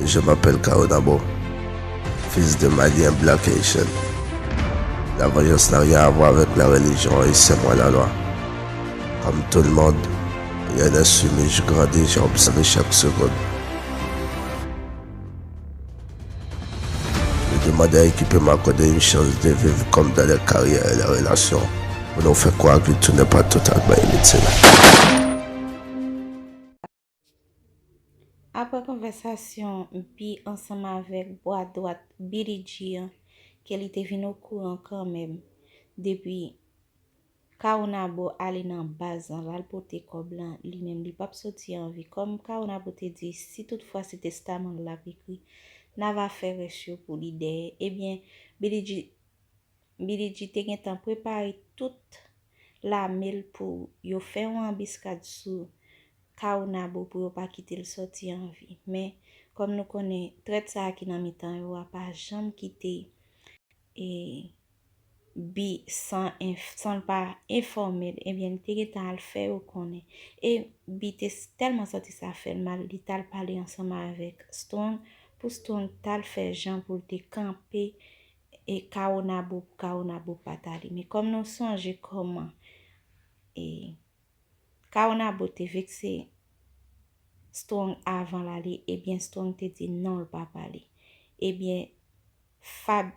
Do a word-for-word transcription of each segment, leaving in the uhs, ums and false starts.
Je m'appelle Kaonabo, fils de Malien Black Haitian. La vengeance n'a rien à voir avec la religion et c'est moi la loi. Comme tout le monde, rien n'est sûr, mais je grandis, j'ai observé chaque seconde. Je demande à qui peut m'accorder une chance de vivre comme dans les carrières et les relations. On nous fait croire que tout n'est pas totalement inutile. Apre konvèsasyon Bi ansanm avèk bwa dwat Billy G an, ke li te vin okouran kanmenm depi Kaonabo ale nan baz lan, l al pote kòb lan, li menm li p ap soti an vi. Kòm Kaonabo te di, si toutfwa se testaman l l ap ekri, n a va fè rès yo pou li dèyè. Ebyen, Billy G, Billy G te gentan prepare tout lame l pou yo fè yon anbiskad sou Kaonabo pou yo pa kite l sòti an vi. Men, kòm nou konnen, trèt sa a ki nan mitan yo a pa janm kite e, Bi san, enf, san l pa enfòme l, ebyen, li te gentan al fè yo konnen. E Bi te s- tèlman santi sa fè l mal, li t al pale ansanm avèk Strong, pou Strong t al fè jan pou l te kanpe e Kaonabo, pou Kaonabo pa t ale. Men kòm nou sonje kòman e Kaonabo te vekse Strong avan l ale, ebyen, Strong te di non, l p ap ale. Ebyen, Fab,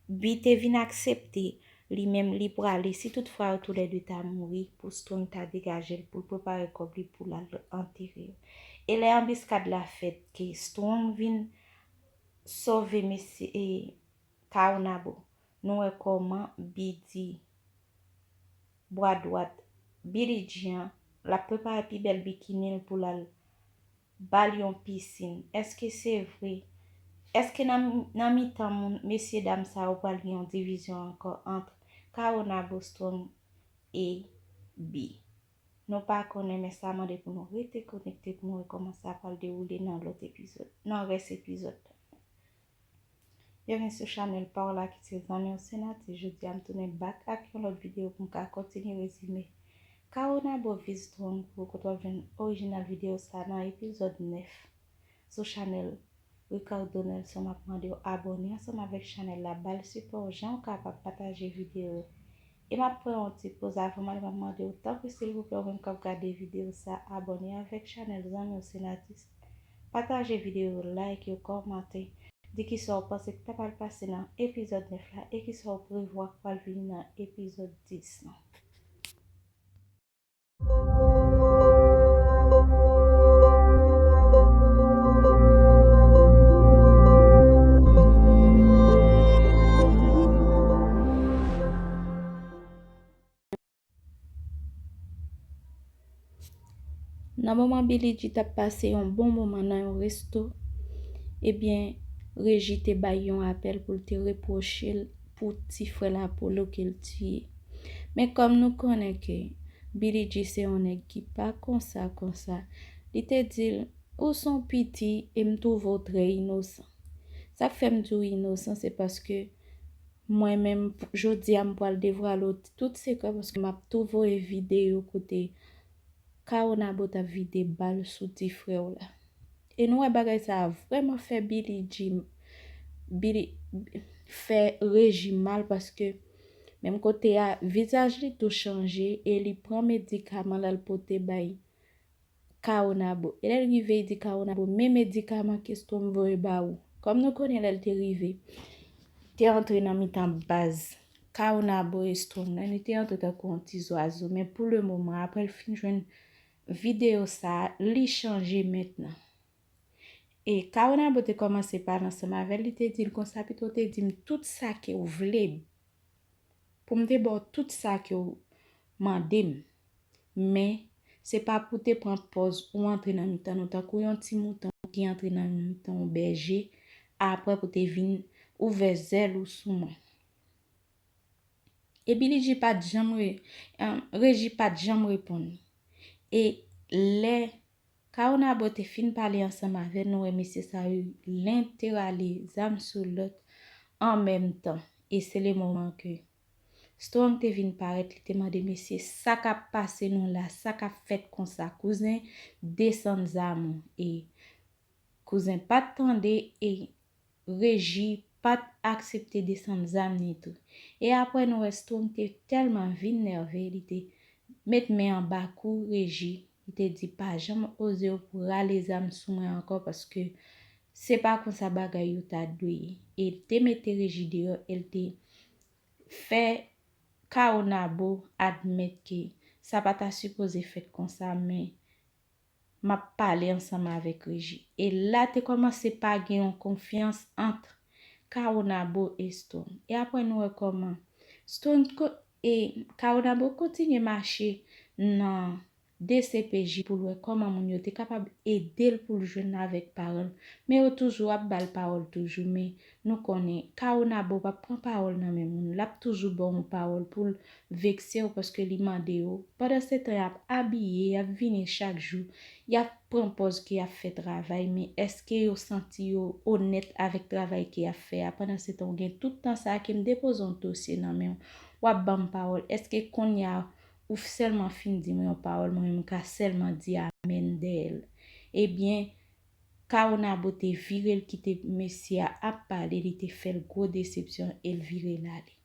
Bi te vin aksepte li menm li prale, si toutfwa yo toulède ta mouri, pou Strong ta degaje l pou l prepare kòb li pou l al antere yo. E lè anbiskad la fèt ke Strong vin sove mesye e Kaonabo, nou wè kòman Bi di bwa dwat Billy G an, l ap prepare pi bèl bikini l pou l al ba l yon pisin. Èske se vre? Èske nan, nan mitan moun, mesye dam sa yo pral gen yon divizyon ankò ant Kaonabo, Strong e Bi? Nou pa konnen, men sa mande pou nou rete konekte pou nou wè kòman sa pral dewoule nan lòt epizòd, nan rès epizòd la. Byenvini sou chanèl pa w la ki se zanmi w Senatus. Jodi a m tounen back ak yon lòt videyo pou m ka kontinye rezime Kaonabo vs Strong pou w kote w ap jwenn orijinal videyo sa nan epizòd nèf sou chanèl Ricardo Nelson. M ap mande w abòne ansanm avèk chanèl la, ba l sipò w jan w kapab, pataje videyo yo. E m ap pran yon ti poz avan m ale, m ap mande w tanpri silvouplè, ou menm k ap gade videyo sa, abòne avèk chanèl zanmi w Senatus. Pataje videyo yo, like yo, kòmante. Di kisa w panse k ta pral pase nan epizòd nèf la e kisa w prevwa k pral vini nan epizòd dis lan. Nan moman Billy G t ap pase yon bon moman nan yon resto, ebyen, Reji te bay yon apèl pou l te repwoche l pou ti frè l Apollo ke l tiye. Men kòm nou konnen ke Billy G se yon nèg ki pa konsa konsa, li te di l, ou se yon piti e m twouve w trè inosan. Sa k fè m di w inosan, se paske mwen menm, jodi a, m pral devwale w tout sekrè paske m ap tou voye videyo kote Kaonabo t ap vide bal sou ti frè w la. E nou wè bagay sa a vrèman fè Billy G, Billy, fè Reji mal paske menm kote a, vizaj li tou chanje e li pran medikaman l al pote bay Kaonabo. E lè l rive, li di Kaonabo, men medikaman ke Strong voye ba ou. Kòm nou konnen lè l te rive, te antre nan mitan baz Kaonabo e Strong nan, li te antre tankou yon ti zwazo. Men pou le moman, apre l fin jwenn videyo sa a, li chanje mentnan. E Kaonabo te kòmanse pale ansanm avè l, li te di l konsa, pito w te di m tout sa ke w vle pou m te ba w tout sa ke w mande m. Men, se pa pou te pran pòz ou antre nan mitan nou tankou yon ti mouton ki antre nan mitan yon bèje, apre pou te vin ouvè zèl ou sou mwen. E Billy G pa t janm re, Reji pa t janm reponn li. E lè Kaonabo te fin pale ansanm avè l, nou wè mesye sa yo, len te rale zam sou lòt an menm tan. E se le moman ke Strong te vin parèt, li te mande mesye, sa k ap pase nou la, sa k ap fèt konsa, kouzen, desann zam ou. E Kouzen pa t tande e Reji pa t aksepte desann zam ni tou. E apre nou wè Strong te tèlman vin nève, li te met men anba kou Reji. Li te di, "Pa janm oze w pou rale zam sou mwen ankò, paske se pa konsa bagay yo ta dwe ye." E l te mete Reji deyò, e l te fè Kaonabo admèt ke sa pa ta sipoze fèt konsa, men m ap pale ansanm avèk Reji. E la te kòmanse pa gen yon konfyans ant Kaonabo e Strong. E apre nou wè kòman Strong ko- e Kaonabo kontinye mache nan D C P J pou l wè kòman moun yo te kapab ede l pou l jwenn avèk paran l. Men yo toujou ap ba l pawòl toujou, men nou konnen Kaonabo p ap pran pawòl nan men moun. L ap toujou ba w yon pawòl pou l vekse w paske li mande w. Pandan se tan y ap abiye, y ap vini chak jou, y ap pran pòz ke y ap fè travay, men èske yo santi yo onèt avèk travay ke y ap fè a? Pandan se tan, w gen tout tan sa a ke m depoze yon dosye nan men w, w ap ban m pawòl. Èske kounye a ou sèlman fin di mwen yon pawòl, mwen menm m ka sèlman di amèn dèyè l? Ebyen, Kaonabo te vire l kite mesye a ap pale, li te fè l gwo desepsyon e l vire l ale.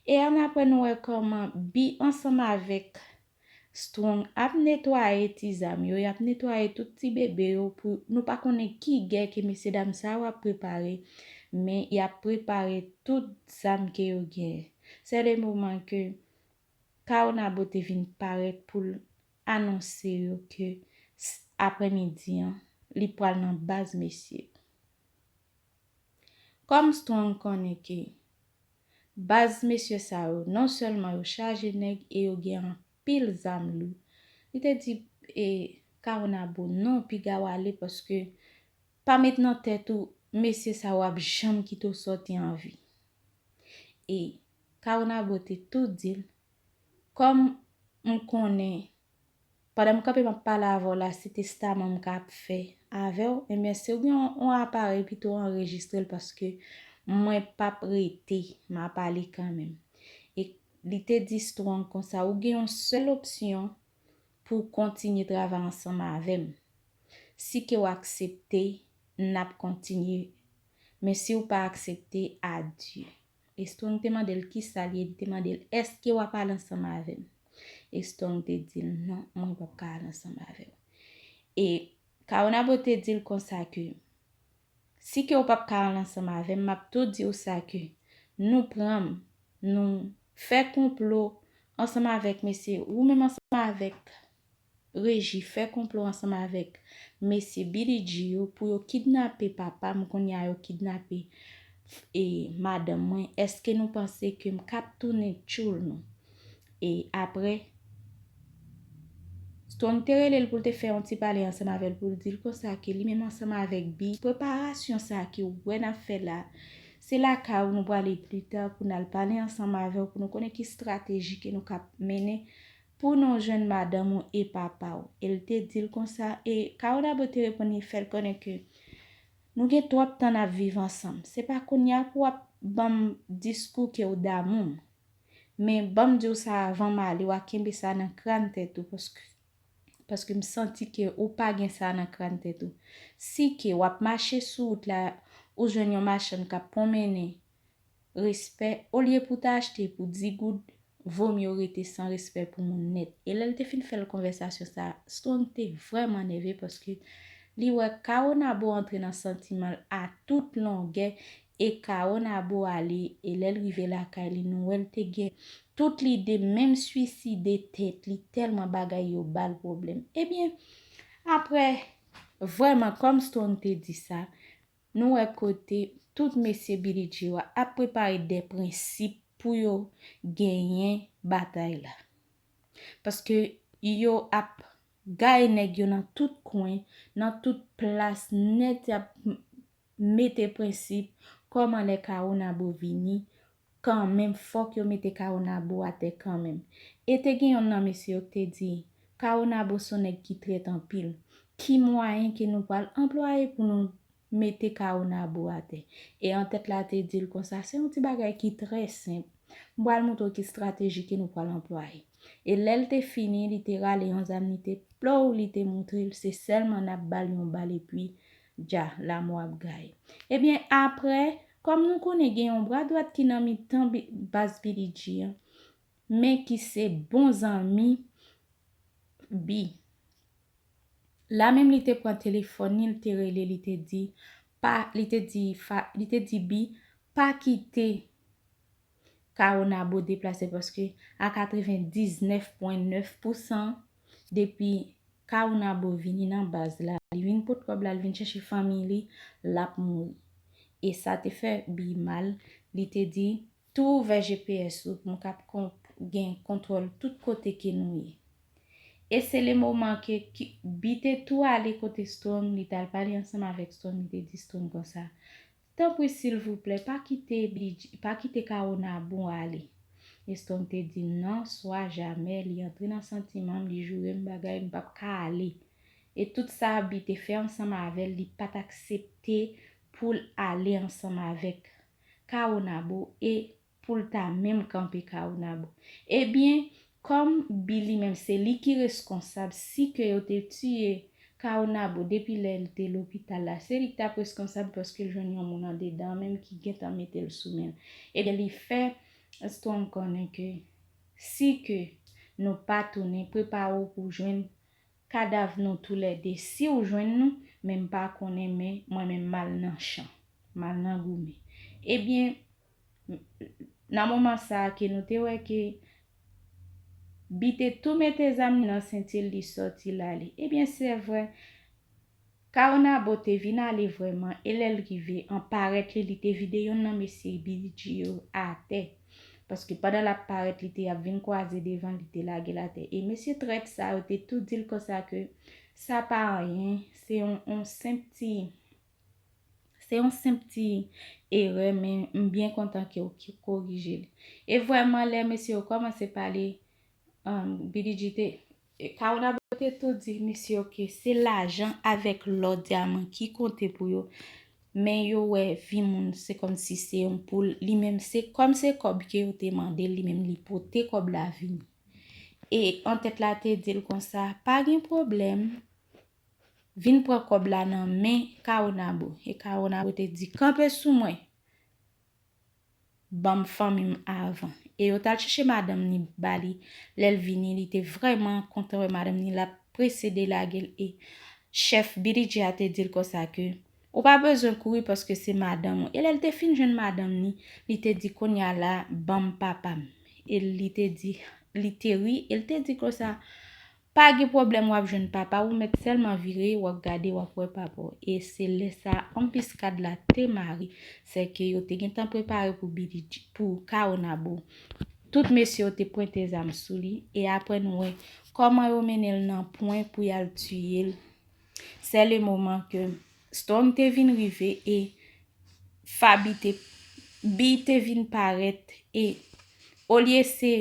E annapre nou wè kòman Bi ansanm avèk Strong ap netwaye ti zam yo, y ap netwaye tout ti bebe yo pou nou pa konnen ki gè ke mesye dam sa yo ap prepare, men y ap prepare tout zam ke yo genyen. Se le moman ke Kaonabo te vin parèt pou l anonse yo ke s- aprèmidi an, li pral nan baz mesye. Kòm Strong konnen ke baz mesye sa yo, non sèlman yo chaje nèg e yo gen anpil zam lou, li te di e Kaonabo, "Non, piga w ale paske pa met nan tèt ou mesye sa yo ap janm kite w sòti an vi." E Kaonabo te tou di l, "Kòm m konnen, pandan m kanpe m ap pale avè w la, se testaman m ka ap fè avè w, ebyen, si w gen yon, yon aparèy, pito w anrejistre l paske mwen p ap rete, m ap ale kanmenm." E li te di Strong konsa, "Ou gen yon sèl opsyon pou w kontinye travay ansanm avè m. Si ke w aksepte, n ap kontinye. Men si w pa aksepte, adye." E Strong te mande l kisa l ye, li te mande l, "Èske w ap ale ansanm avè m?" E Strong te di l, "Non, mwen p ap ka ale ansanm avè w." E Kaonabo te di l konsa ke, "Si ke w p ap ka ale ansanm avè m, m ap tou di w sa ke nou pran m, nou fè konplo ansanm avèk mesye, ou menm ansanm avèk Reji fè konplo ansanm avèk mesye Billy G yo pou yo kidnape papa m, kounye a yo kidnape e madanm mwen. Èske nou panse ke m k ap tounen tchoul nou?" E apre, Strong te rele l pou l te fè yon ti pale ansanm avè l, pou l di l konsa ke li menm ansanm avèk Bi, preparasyon sa ke w wè n ap fè la, se lakay ou nou prale pita pou n al pale ansanm avè w, pou nou konnen ki estrateji ke nou k ap mennen pou nou jwenn madanm ou e papa w. E l te di l konsa, e Kaonabo te reponn li, fè l konnen ke nou gen twòp tan n ap viv ansanm. Se pa kounye a pou w ap ban m diskou ke w damou m. Men ban m di w sa avan m ale, w a kenbe sa nan kràn tèt ou, paske, paske m santi ke ou pa gen sa nan kràn tèt ou. Si ke w ap mache sou wout la, ou jwenn yon machann k ap pwomennen, respè, olye pou w ta achte pou dis goud, vomye w rete san respè pou moun nèt. E lè l te fin fè l konvèsasyon sa, Strong te vrèman nève paske li wè Kaonabo antre nan santiman l a tout longè e Kaonabo ale, e lè l rive lakay li, nou wè l te gen tout lide, menm swiside tèt li, tèlman bagay yo ba l pwoblèm. Ebyen, apre, vrèman, kòm Strong te di sa, nou wè kote tout mesye Billy G yo ap prepare de prensip pou yo genyen batay la. Paske yo ap gaye nèg yo nan tout kwen, nan tout plas nèt, y ap m- mete prensip, kòman lè Kaonabo vini, kanmenm, fòk yo mete Kaonabo atè kanmenm. E te gen yonn nan mesye yo ki te di, Kaonabo se yon nèg ki trèt anpil. Ki mwayen ke nou pral anplwaye pou nou mete Kaonabo atè? E antèt la te di l konsa, se yon ti bagay ki trè senp. M pral montre w ki estrateji ke nou pral anplwaye. E lè l te fini, li te rale yon zam, li te plow, li te montre l, se sèlman n ap ba l yon bal epi Dja, lanmou ap gaye. Ebyen, apre, kòm nou konnen gen yon bra dwat ki nan mitan Bi- baz Billie Jean an, men ki se bon zanmi Bi. La menm li te pran telefòn ni, li te rele, li te di, pa, li te di, fa, li te di Bi, pa kite Caonabo deplase paske a katrevendiznèf pwen nèf pousan depi Caonabo vini nan baz la, li vin pot kòb la, li vin chèche fanmi li, l ap mouri. E sa te fè Bi mal, li te di, tou ouvè G P S ou pou m kab kon- gen kontwòl tout kote ke nou ye. E se le moman ke ki- Bi te tou ale kote Strong, li t al pale ansanm avèk Strong, li te di Strong konsa, tanpri silvouplè, pa kite Billie Jean- pa kite Caonabo ale. E Strong te di non, swa jamè, li antre nan santiman m, li joure m bagay, m p ap ka ale. E tout sa Bi te fè ansanm avè l, li pa t aksepte pou l ale ansanm avèk Caonabo e pou l ta menm kanpe Caonabo. Ebyen, kòm Bi li menm se li ki reskonsab, si ke yo te tiye Caonabo depi lè l te lopital la, se li ki t ap reskonsab paske l jwenn yon moun andedan menm ki gentan mete l sou men l. Ebyen, li fè Strong konnen ke si ke nou pa tounen, prepare w pou jwenn kadav nou toulède. Si w jwenn nou, men m pa konnen, men mwen menm m al nan chan, m al nan goumen. Ebyen, nan moman sa a ke nou te wè ke Bi te tou mete zam li nan senti l, li sòti l ale. Ebyen, se vre, Caonabo te vin ale vrèman, e lè l rive, an parèt li, li te vide yonn nan mesye Billie Jean yo atè. Paske pandan l ap parèt, li te ap vin kwaze devan, li te lage l atè. E mesye trèt sa yo te tou di l konsa ke sa pa anyen, se yon, yon senp ti, se yon senp ti erè, men m byen kontan ke w ki korije li. E vrèman, lè mesye yo kòmanse pale, um, Billie Jean te, Caonabo te tou di mesye yo ke se lajan avèk lò, dyaman ki konte pou yo. Men yo wè vi moun se kòmsi se yon poul. Li menm se kòm se kòb ke yo te mande l, li menm li pote kòb la vini. E antèt la te di l konsa, pa gen pwoblèm, vin pran kòb la nan men Caonabo. E Caonabo te di, kanpe sou mwen, ban m fanmi m avan. E yo t al chèche madanm ni ba li. Lè l vini, li te vrèman kontan wè madanm ni, l ap prese delage l. E chèf Billie Jean a te di l konsa ke ou pa bezwen kouri paske se madanm ou. E lè l te fin jwenn madanm ni, li te di, kounye a la, ban m papa m. E li te di, li te ri, e l te di konsa, pa gen pwoblèm, w ap jwenn papa w, ou mèt sèlman vire, w ap gade, w ap wè papa w. E se lè sa a, anbiskad la te mare, sèke yo te gentan prepare pou Billie Jean, pou Caonabo. Tout mesye yo te pwente zam sou li, e apre nou wè kòman yo mennen l nan pwen pou y al tiye l. Se le moman ke Strong te vin rive e Fabi te, Bi te vin parèt e olye se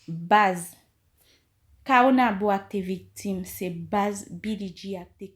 baz Caonabo a k te viktim, se baz Billie Jean a k te